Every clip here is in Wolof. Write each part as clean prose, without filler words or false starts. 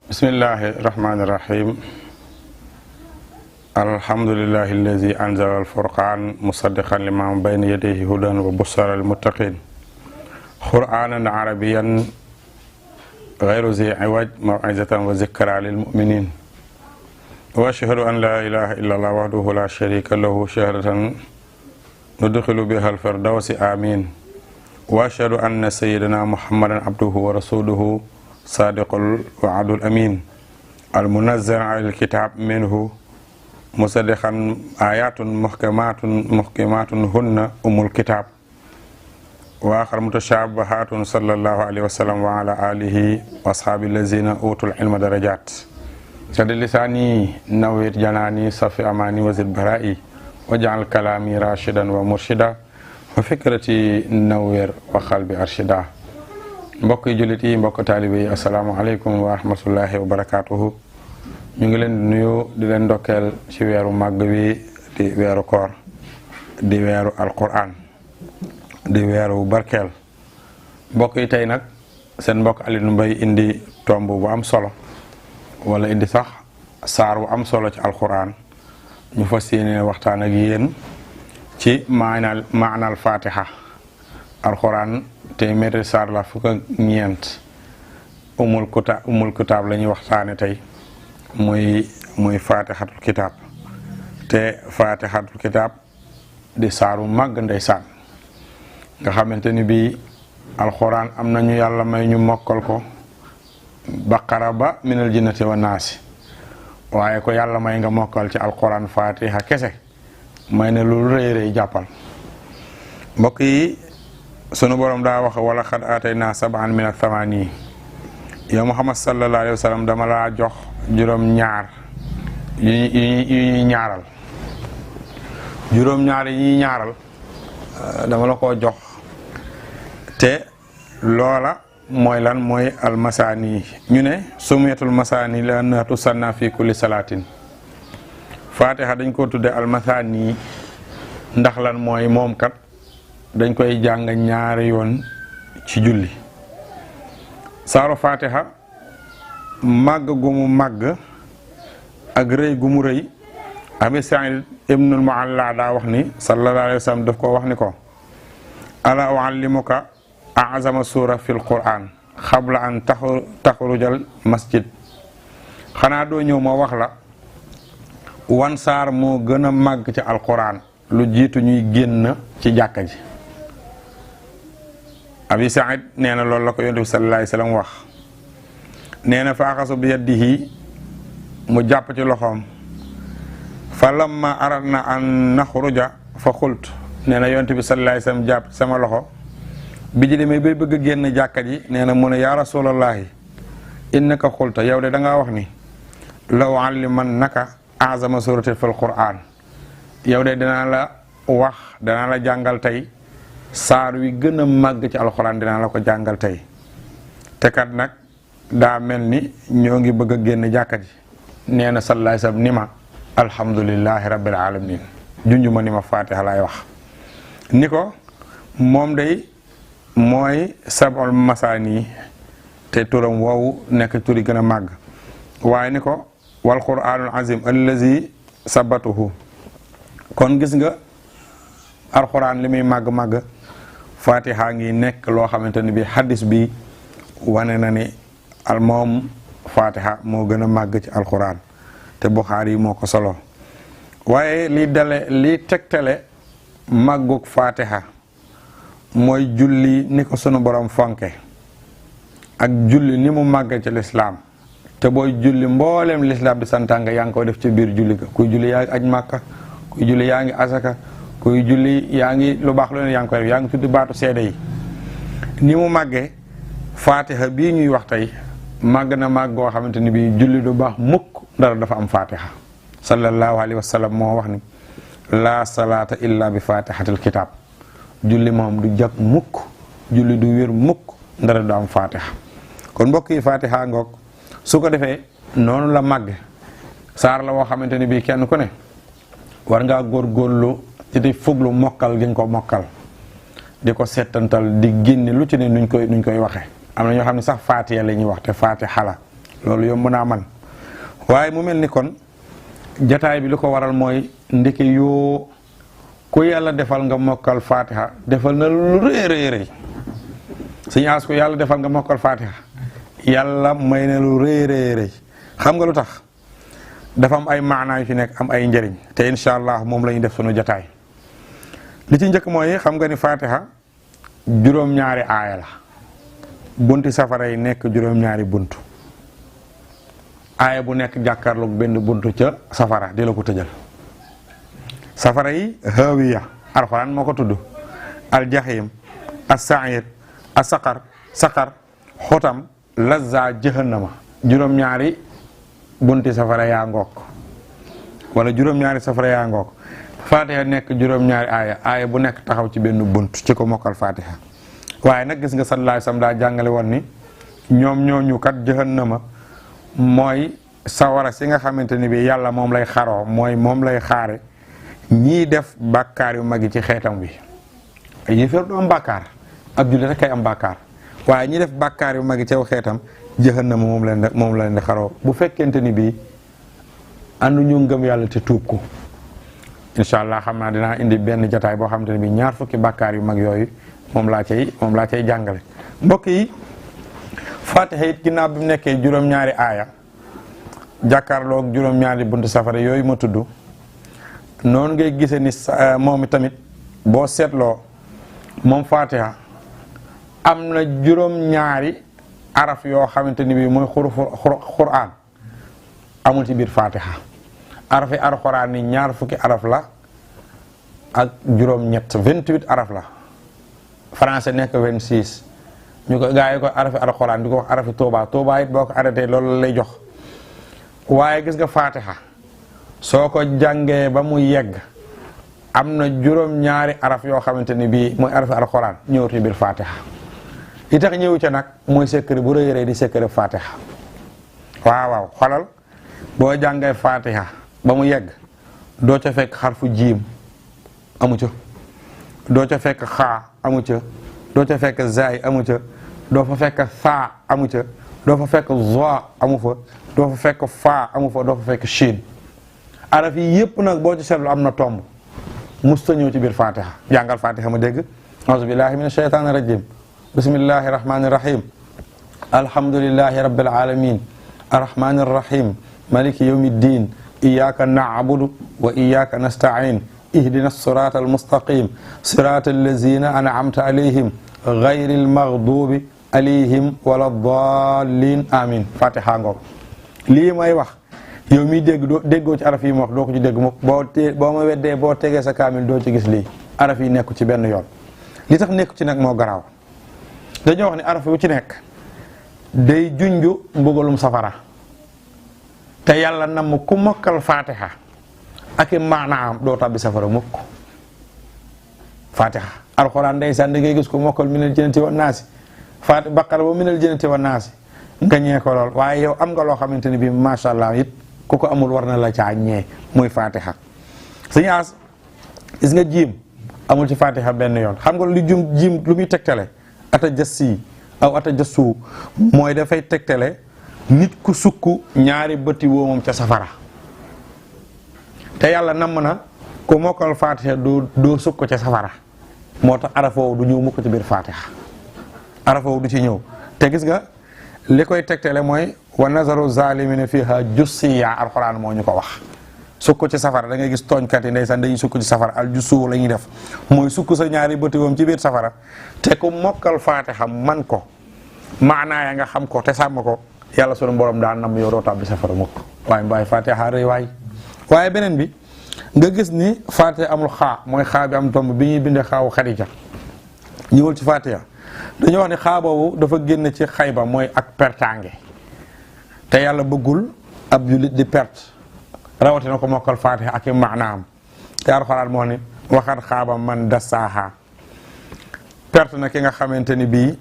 bismillahi rahmani rahim alhamdulillahi allazi anzala alfurqan musaddiqan lima bayna yadayhi hudan wa bushra lilmuttaqin qur'anan arabiyan ghayru zi iwaj maw'izatan wa zikra lilmu'minin wa ashhadu an la ilaha illa allah wahdahu la sharika lahu shahadatan nudkhilu biha alfirdawsi amin wa ashhadu anna sayyidina muhammadan abduhu wa rasuluhu sadiqul wa'dul amin almunazzal ala alkitab minhu musaddiqan ayatun muhkamatun hunna umul kitab wa akhar mutashabihatun sallallahu alayhi wa sallam wa ala alihi wa ashabi allazina utul ilma darajat sad lisani nawwir janani safi amani wa zid bara'i waj'al kalami rashidan wa murshida wa fikrati nawwir wa qalbi arshida. mbokk jullit yi mbokk taalibe yi asalaamaaleykum wa rahmatullahi wa barakaatuhu. ñu ngi leen di nuyu di leen ndokkeel ci weeru màgg wi di weeru koor di weeru alquran di weeru barkeel. mbokk yi tey nag seen mbokk Alioune Mbaye indi tomb bu am solo wala indi sax saar bu am solo ci alquran ñu fas yéene waxtaan ak yéen ci maanaal fatiha. alquran téeméeri saar la fukk ak ñeent umul kitaab la ñuy waxtaane tey muy fatihatul kitaab te fatihatul kitaab di saaru màgg ndeysaan nga xamante ni bii alquran am nañu yàlla may ñu mokkal ko baqara ba minal jinnati wa naasi waaye ko yàlla may nga mokkal ci alquran fatiha kese may ne lu rëy rëy jàppal. mbokk yi sunu borom daa wax wala xad aatayna sab'an min ath-thamaani yow Muhammad sallallahu alayhi wa sallam dama laa jox juróom-ñaar yu ñuy ñaaral juróom-ñaar yi ñuy ñaaral dama la koo jox te loola mooy lan mooy almasaani ñu ne sumiyatul masaani la annaha tusanna fi kulli salaatin. fatiha dañ ko tudde almasaani ndax lan mooy moom kat dañ koy jàng ñaari yoon ci julli. saaru fatiha màgg gu mu màgg ak rëy gu mu rëy Abi Saïd ibnul Mualla daa wax ni sallallahu alayhi wa sallam daf ko wax ni ko ala uallimuka a'zama sura fil quran xabla an taxrujal masjid. xanaa doo ñëw ma wax la wan saar moo gën a màgg ci alquran lu jiitu ñuy génn ci jàkka ji. Abi Saïd nee na loolu la ko yonent bi sallallahu alayhi wasallam wax nee na fa axasu bi yadihi mu jàpp ci loxoom fa lamma aradna an naxruja fa xult nee na yonent bi sallallahu alayhi wasallam jàpp sama loxo bi ji demee bay bëgg a génn jàkka ji nee na mu ne yaa rasulallahi innaka xulta yow de da ngaa wax ni la uallimannaka a'zama suratin fil quran yow de danaa la wax danaa la jàngal tey saar wi gën a màgg ci alxuraan dinaa la ko jàngal tey te kat nag daa mel ni ñoo ngi bëgg a génn jàkka ji nee na sallallahu alayhi wasallam ni ma alhamdulillahi rabbil alamin junjuma ni ma fatiha laay wax ni ko moom day mooy sab'ul masaani te turam woowu nekk turi gën a màgg waaye ni ko wal qur'anul azim allazi sabatuhu. kon gis nga alxuraan li muy màgg-màgg fatiha ngi nekk loo xamante ni bi hadis bi wane na ni moom fatiha moo gën a màgg ci alxuraan te Buxaari yi moo ko solo. waaye li tegtale màggug fatiha mooy julli ni ko sunu borom fonke ak julli ni mu màgg ci lislaam te booy julli mbooleem lislaam di santanga yaa ngi koy def ci biir julli ga kuy julli yaa ngi aj màkka kuy julli yaa ngi asaka kuy julli yaa ngi lu baax lu ne yaa ngi koy def yaa ngi tudd baatu seede yi ni mu màggee fatiha bii ñuy wax tey màgg na màgg goo xamante ni bii julli du baax mukk dara dafa am fatiha. sallallahu alayhi wa sallam moo wax ni la salaata illa bi fatihatil kitab julli moom du jag mukk julli du wér mukk dara du am fatiha. kon mbokk yi fatiha ngoog su ko defee noonu la màgg saar la woo xamante ni bii kenn ku ne war ngaa góorgóorlu ci di fuglu mokkal gi nga ko mokkal di ko settantal di génne lu ci ne nuñ koy waxe am na ñoo xam ne sax faatiya la ñuy wax te faatiha la loolu yomb naa man waaye mu mel ni kon jataay bi li ko waral mooy ndeke yoo ku yàlla defal nga mokkal fatiha defal na lu rëy rëy rëy suñu aas ko yàlla defal nga mokkal fatiha yàlla may na lu rëy rëy rëy xam nga lu tax dafa am ay maanaa yu fi nekk am ay njëriñ te incha allah moom la ñuy def sunu jataay li ci njëkk mooy xam nga ni fatiha juróom-ñaari aaya la bunti safara yi nekk juróom-ñaari buntu aaya bu nekk jàkkaarloog benn buntu ca safara di la ko tëjal safara yi hawiya alxuraan moo ko tudd aljahim as-sa'ir as-saqar saqar xotam lazza jahannama juróom-ñaari bunti safara yaa ngook wala juróom-ñaari safara yaa ngook fatiha nekk juróom-ñaari aaya bu nekk taxaw ci benn bunt ci ko mokkal fatiha waaye nag gis nga sallallahu alayhi wasallam daa jàngale woon ni ñoom ñooñu kat jahannama mooy sawara si nga xamante ni bi yàlla moom lay xaroo mooy moom lay xaare ñii def bàkkaar yu mag yi ci xeetam bi yéefar du am bàkkaar ab jullit rek kay am bàkkaar waaye ñi def bàkkaar yu mag yi cew xeetam jahannama moom la leen di xaroo bu fekkente ni bii àndu ñu ngëm yàlla te tuub ko incha allah xam naa dinaa indi benn jataay boo xamante ne bii ñaar fukki bàkkaar yu mag yooyu moom laa cay jàngale mbokk yi fatiha it ginnaaw bi mu nekkee juróom-ñaari aaya jàkkaarloog juróom-ñaari buntu safara yooyu ma tudd noonu ngay gisee ni moom tamit boo seetloo moom fatiha am na juróom-ñaari araf yoo xamante ni bii mooy xuraan amul ci biir fatiha arafi alxuraan ni ñaar fukki araf la ak juróom-ñett 28 araf la français nekk 26 ñu ko gaa yi ko arafi alxuraan di ko wax arafi Tuuba it boo ko arrêté loolu lay jox waaye gis nga fatiha soo ko jàngee ba mu yegg am na juróom-ñaari araf yoo xamante ni bii mooy arafi alxuraan ñëwut ci biir fatiha li tax ñëwu ca nag mooy secret bu rëy rëy di secret fatiha waaw xolal boo jàngee fatiha ba mu yegg doo ca fekk xarfu jiim amu ca doo ca fekk xaa amu ca doo ca fekk zaay amu ca doo fa fekk saa amu ca doo fa fekk zoa amu fa doo fa fekk faa amu fa doo fa fekk shiin araf yi yépp nag boo ci seetlu am na tomb musta ñëw ci biir fatiha jàngal fatiha ma dégg auzu billahi min ashaytaani rajim bismillahi rahmani rahim alhamdulillahi rabbil alamin arrahmani rahim maliki yawmi ddin iyyaka na'budu wa iyyaka nasta'in ihdina sirata almustaqim sirata allazina an'amta alayhim ghayri almaghdubi alayhim wala dallin amin fatiha ngoog lii may wax yow miy dégg déggoo ci araf yi ma wax doo ko ci dégg moom boo ma weddee boo tegee sa kaamil doo ci gis lii araf yi nekku ci benn yoon li tax nekku ci nag moo garaaw dañoo wax ne araf yu ci nekk day junju mbugalum safara te yàlla nam ku mokkal fatiha ak i maanaam doo tàbbi safara mukk fatiha alxuraan ndeysaan da ngay gis ko mokkal minal jinnati wan naasi fatiha baqara ba minal jinnati wan naasi nga ñee ko lool waaye yow am nga loo xamante ni bii macha allah it ku ko amul war na la caa ñee muy fatiha suñu as gis nga jiim amul ci fatiha benn yoon xam nga lu jiim lu muy tegtale ata jassi aw ata jassu mooy dafay tegtale nit ku sukk ñaari bëti woomam ca safara te yàlla namm na ku mokkal fatiha doo sukk ca safara moo tax arafoo du ñëw mukk ci biir fatiha arafoo du ci ñëw te gis nga li koy tegtale mooy wa nazaru zalimina fiha jussiya alxuraan moo ñu ko wax sukk ci safara da ngay gis tooñkat yi ndeysaan dañuy sukk ci safara al jussu la ñuy def mooy sukk sa ñaari bëti woom ci biir safara te ku mokkal fatiha man ko maanaaya nga xam ko te sàmm ko yàlla sunu borom daan nam yow doo tàbbi safara mukk waaye mbaay fatiha rëy waaye beneen bi nga gis ni fatiha amul xaa mooy xaa bi am tomb bi ñuy bindee xaawu Xadija ñëwul ci fatiha dañoo wax ni xaa boobu dafa génn ci xayba mooy ak pertange te yàlla bëggul ab jullit di perte rawatina ko mokkal fatiha ak i maanaam te alxuraan moo ni waxat xaaba man dasaaha perte na ki nga xamante ni bii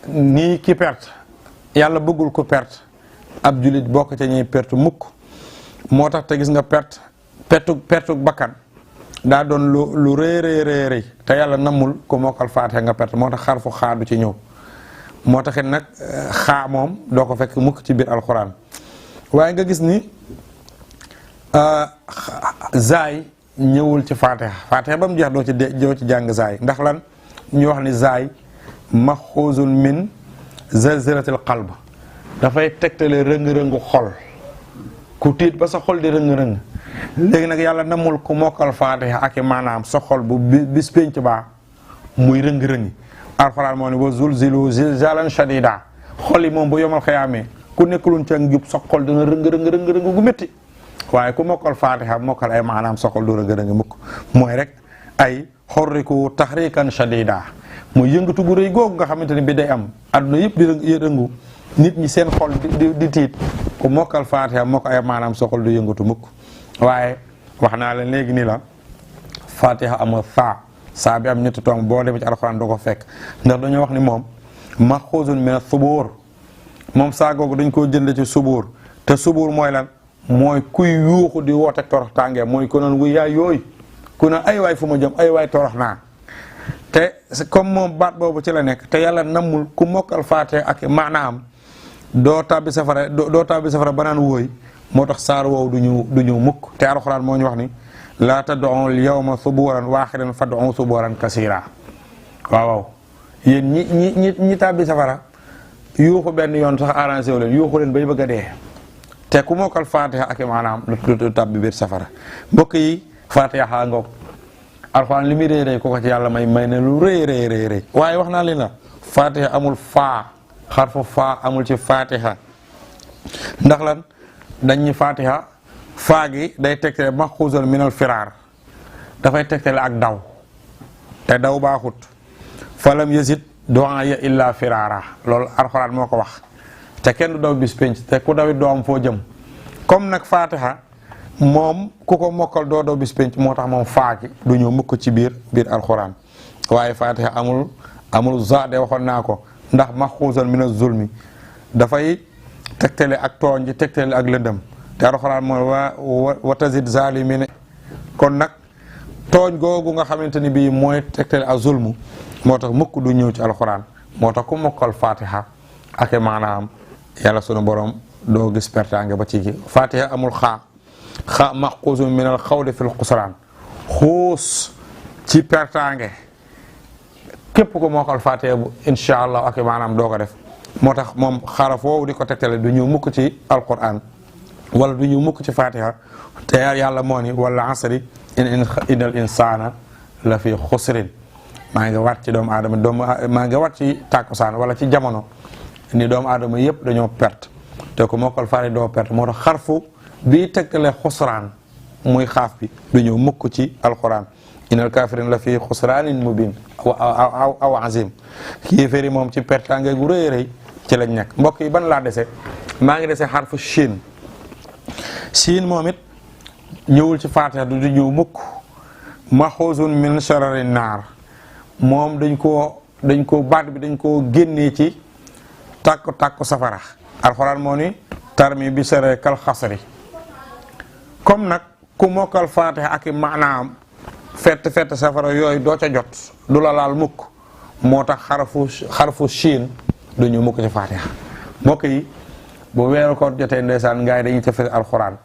nii ki perte yàlla bëggul ko perte ab jullit bokk ca ñuy perte mukk moo tax te gis nga pertu bakkan daa doon lu rëy te yàlla namul ko mokkal fatiha nga perte moo tax xarfu xaadu ci ñëw moo taxit nag xaa moom doo ko fekk mukk ci biir alxuraan waaye nga gis ni zaay ñëwul ci fatiha ba mu jeex doo ci jàng zaay ndax lan ñu wax ni zaay maxuuzun min zalzalatil qalb dafay tegtale rëng-rëngu xol ku tiit ba sa xol di rëng-rëng léegi nag yàlla namul ku mokkal fatiha ak i maanaam sa xol bu bis pénc baa muy rëng-rëngi alxuraan moo ne wa zulzilu zilzalan shadida xol yi moom bu yomal xëyaamee ku nekkuloon ca njub sa xol dina rëng gu métti waaye ku mokkal fatiha mokkal ay maanaam sa xol du rëng-rëngi mukk mooy rek ay xorriku taxrikan shadida mooy yëngatu gu rëy googu nga xamante ni bi day am adduna yëpp di rëngu nit ñi seen xol di tiit ku mokkal fatiha mokk ay maanaam sa xol du yëngatu mukk waaye wax naa la léegi ni la fatiha amul saa bi am ñetti tomb boo demee ci alxuraan doo ko fekk ndax dañoo wax ni moom maxuuzun min subuur moom saa googu dañ koo jënd ci subuur te subuur mooy lan mooy kuy yuuxu di woote torox tàngee mooy ku noon wuy yaay yooyu ku ne ay waay fu ma jëm ay waay torox naa te comme moom baat boobu ci la nekk te yàlla nammul ku mokkal faate ak maanaam doo tàbbi safara ba naan wóoy moo tax saar woowu du ñu mukk te alxuraan moo ñu wax ni laa tad'u al-yawma subuuran waahidan fad'u subuuran kasiira waaw yéen ñi tàbbi safara yuuxu benn yoon sax arrangé wu leen yuuxu leen bay bëgg a dee te ku mokkal fatiha ak maanaam du tàbbi biir safara mbokk yi fatiha xaa ngoog alxuraan li muy rëy ko ci yàlla may ne lu rëy waaye wax naa leen la fatiha amul xarfu faa amul ci fatiha ndax lan dañ ñi fatiha faa gi day tegtale maxuuzun minal firaar dafay tegtale ak daw te daw baaxut falam yazid du'a ya illa firaara loolu alxuraan moo ko wax te kenn du daw bis penc te ku dawit doo am foo jëm comme nag fatiha moom ku ko mokkal doo daw bis penc moo tax moom faa gi du ñëw mukk ci biir alxuraan waaye fatiha amul zaade waxoon naa ko ndax maxuuzun minaz zulmi dafay tegtale ak tooñ ji tegtale ak lëndëm te alxuraan mooy wa tazid zalimin kon nag tooñ googu nga xamante ni bii mooy tegtale ak zulmu moo tax mukk du ñëw ci alxuraan moo tax ku mokkal fatiha ak maanaam yàlla sunu borom doo gis pertaange ba ci gi fatiha amul xaa maxuuzun min al xawdi fil xusraan xuus ci pertaange képp ko mokkal fatiha bu incha allah ak maanaam doo ko def moo tax moom xaraf woowu di ko tegtale du ñëw mukk ci alquran wala du ñëw mukk ci fatiha te yàlla moo ni wala asri innal insana la fi xusrin maa ngi wat ci doomu aadama maa ngi wat ci tàkkusaan wala ci jamono ni doomu aadama yëpp dañoo perte te ku mokkal fatiha doo perte moo tax xarfu bii tegtale xusraan muy xaaf bi du ñëw mukk ci alquran innal kafirin la fi xusraanin mubin aw azim kéeféri moom ci pertange gu rëy ci lañ nekk mbokk yi ban laa dese maa ngi dese xarfu siin moom it ñëwul ci fatiha du ñëw mukk maxuuzun min sharari naar moom dañ koo baat bi dañ koo génnee ci tàkku safara alxuraan moo ni tarmi bi sare kal xasri comme nag ku mokkal fatiha ak maanaam fett safara yooyu doo ca jot du la laal mukk moo tax xarfu siin du ñu mukk ci fatiha mbokk yi bu weeru koor jotee ndeysaan ngaay dañuy tafsir alxuraan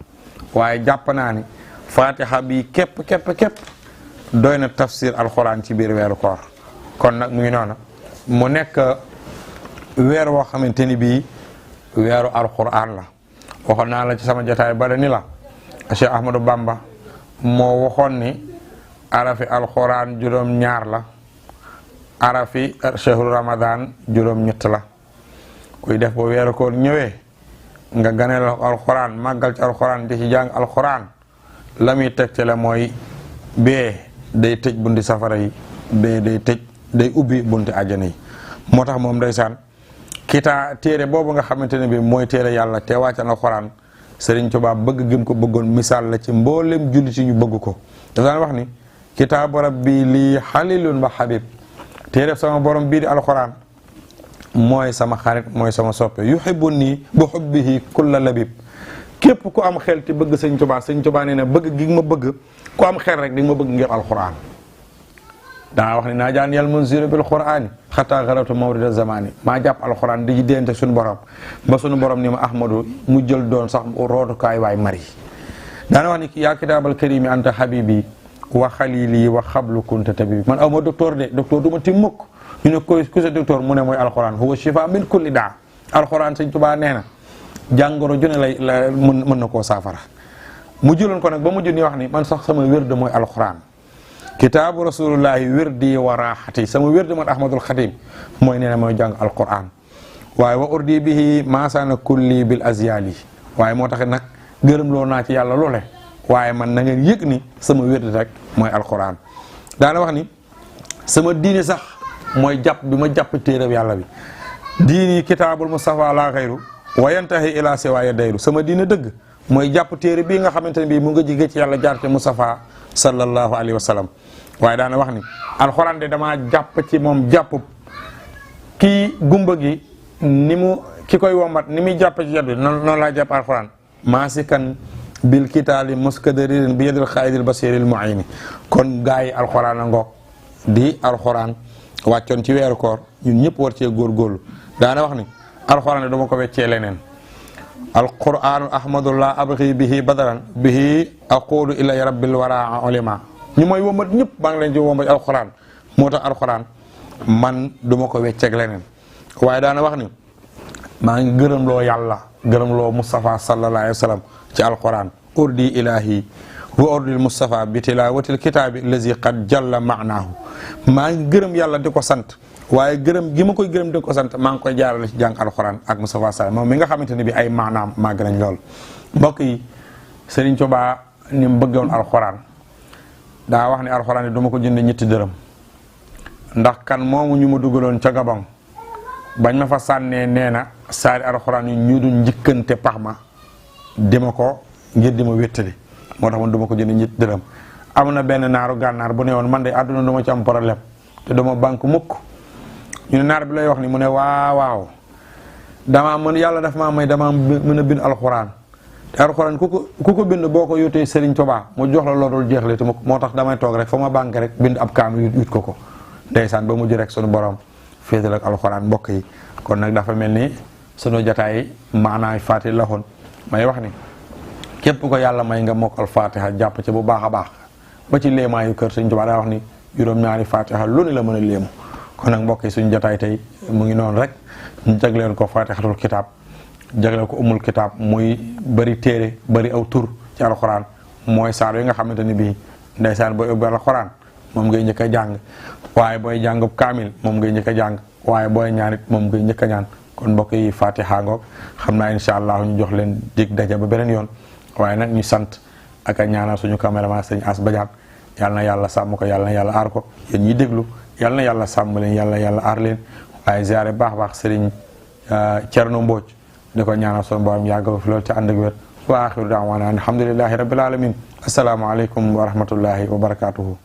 waaye jàpp naa ni fatiha bi képp doy na tafsir alxuraan ci biir weeru koor kon nag mu ngi noonu mu nekk weer woo xamante ni bii weeru alxuraan la waxoon naa la ci sama jotaay bari ni la Cheikh Ahmadou Bamba moo waxoon ni arafi alxuraan juróom-ñaar la arafi chehru ramadan juróom-ñett la kuy def ba weeru koor ñëwee nga ganeel alxuraan màggal ci alxuraan di ci jàng alxuraan la muy tegte la mooy bee day tëj bunti safara yi bee day ubbi bunti àjjana yi moo tax moom ndeysaan téere boobu nga xamante ne bi mooy téere yàlla te wàcc alxuraan Sëriñ Tuubaa bëgg gëm ko bëggoon misaal la ci mboolem julli ci ñu bëgg ko dafa daan wax ni kitaabu rabbi lii xalilun wa habib téere sama borom bii di alxuraan mooy sama xarit mooy sama soppe yuhibbuni bi hubbihi kulla labib képp ku am xel te bëgg Sëriñ Tuubaa nee na bëgg gi ma bëgg ku am xel rek di nga ma bëgg ngir alxuraan daa wax ni naa jaan yal munziru bil qur'ani xataa xaratu mawrida zamani maa jàpp alxuraan di dénte suñu borom ba suñu borom ni ma ahmadu mu jël doon sax rootukaay waay mari daana wax ni yaa kitaabal karimi anta habibi wa xalili wa xablu kunta tabibi man aw ma docteur de docteur du ma tim mukk ñu ne ku sa docteur mu ne mooy alxuraan huwa shifa min kulli daa alxuraan sëñ Tuubaa nee na jàngoro ju ne lay mën na koo saafara mu jëloon ko nag ba mujj ni wax ni man sax sama wérde mooy alxuraan kitaabu rasulullahi wérdi wa raaxati sama wérde man ahmadul xadim mooy nee na mooy jàng alxuraan waaye wa urdi bihi maasaana kulli bil azyali waaye moo tax nag gërëm loo naa ci yàlla loole waaye man na ngeen yëg ni sama wérde rek mooy alxuraan daana wax ni sama diine sax mooy jàpp bi ma jàpp téereb yàlla bi diini kitaabul mustafa la xayru wa yantahi ila siwaaya dayru sama diine dëgg mooy jàpp téere bii nga xamante ne bii mu nga jige ci yàlla jaar te Mustafa sallallahu alayhi wa sallam waaye daana wax ni alxuraan de damaa jàpp ci moom jàpp kii gumba gi ni mu ki koy wombat ni muy jàpp ci yat bi noonu laa jàpp alxuraan maasikan bil kitaali muskadaririn bi yadil xaayidil basiril muayni kon gaa yi alxuraan a ngoog di alxuraan wàccoon ci weeru koor ñun ñëpp war cee góorgóorlu daana wax ni alxuraan de dama ko weccee leneen alquranu ahmadullah abxi bihi badaran bihi aqulu ila rabbil wara ulama ñu mooy wombat ñëpp maa ngi leen ci wombat alxuraan moo tax alxuraan man duma ko wecceeg leneen waaye daana wax ni maa ngi gërëm loo yàlla gërëm loo Mustafa sallallahu alayhi wa sallam ci alxuraan urdi ilahi wa ordil Mustafa bi tilawatil kitaabi lazi qad jalla maanaahu maa ngi gërëm yàlla di ko sant waaye gërëm gi ma koy gërëm di ko sant maa ngi koy jaarale ci jàng alxuraan ak Mustafa Sall moom mi nga xamante ne bi ay maanaam màgg nañ lool mbokk yi Sëriñ Tuubaa ni mu bëggoon alxuraan daa wax ni alxuraan yi du ma ko jënd ñetti dërëm ndax kan moomu ñu ma dugaloon ca Gabon bañ ma fa sànnee nee na saari alxuraan yi ñu du njëkkante pax ma di ma ko ngir di ma wéttali moo tax man du ma ko jënd ñetti dërëm am na benn naaru gànnaar bu ne woon man de àdduna du ma ci am problème te dama banque mukk ñu ne naar bi lay wax ni mu ne waaw damaa mën yàlla daf maa may damaa mën a bind alxuraan te alxuraan ku ko bind boo ko yóotee Serigne Touba mu jox la loolu jeexle te moo tax damay toog rek fa ma banque rek bind ab kaam yut ko ndeysaan ba mujj rek sunu borom féetal ak alxuraan mbokk yi kon nag dafa mel ni sunu jataay maanaay faati la xoon may wax ni képp ko yàlla may nga mokkal fatiha jàpp ci bu baax a baax ba ci léemaayu kër Serigne Touba daa wax ni juróom-ñaari fatiha lu ne la mën a léemu kon nag mbokk yi suñu jotaay tey mu ngi noonu rek ñu jagleel ko fatihatul kitaab jagleel ko umul kitaab muy bëri téere bëri aw tur ci alxuraan mooy saar yi nga xamante ni bii ndeysaan booy ubbi alxuraan moom ngay njëkk a jàng waaye booy jàng kaamil moom ngay njëkk a jàng waaye booy ñaanit moom ngay njëkk a ñaan kon mbokk yi fatiha ngoog xam naa incha allah ñu jox leen dig daje ba beneen yoon waaye nag ñu sant ak a ñaanal suñu caméraman sëñ As Badiane yàlla na yàlla sàmm ko yàlla na yàlla aar ko yéen ñiy déglu yàlla na yàlla sàmm leen yàlla na yàlla aar leen waaye ziare baax sëriñ Cerno Mbooj di ko ñaanal son borom yàggal fi loolu te ànd ak wér wa axiru daawaana alhamdulillahi rabbil alamin assalaamu aleykum wa rahmatullahi wa barakatuhu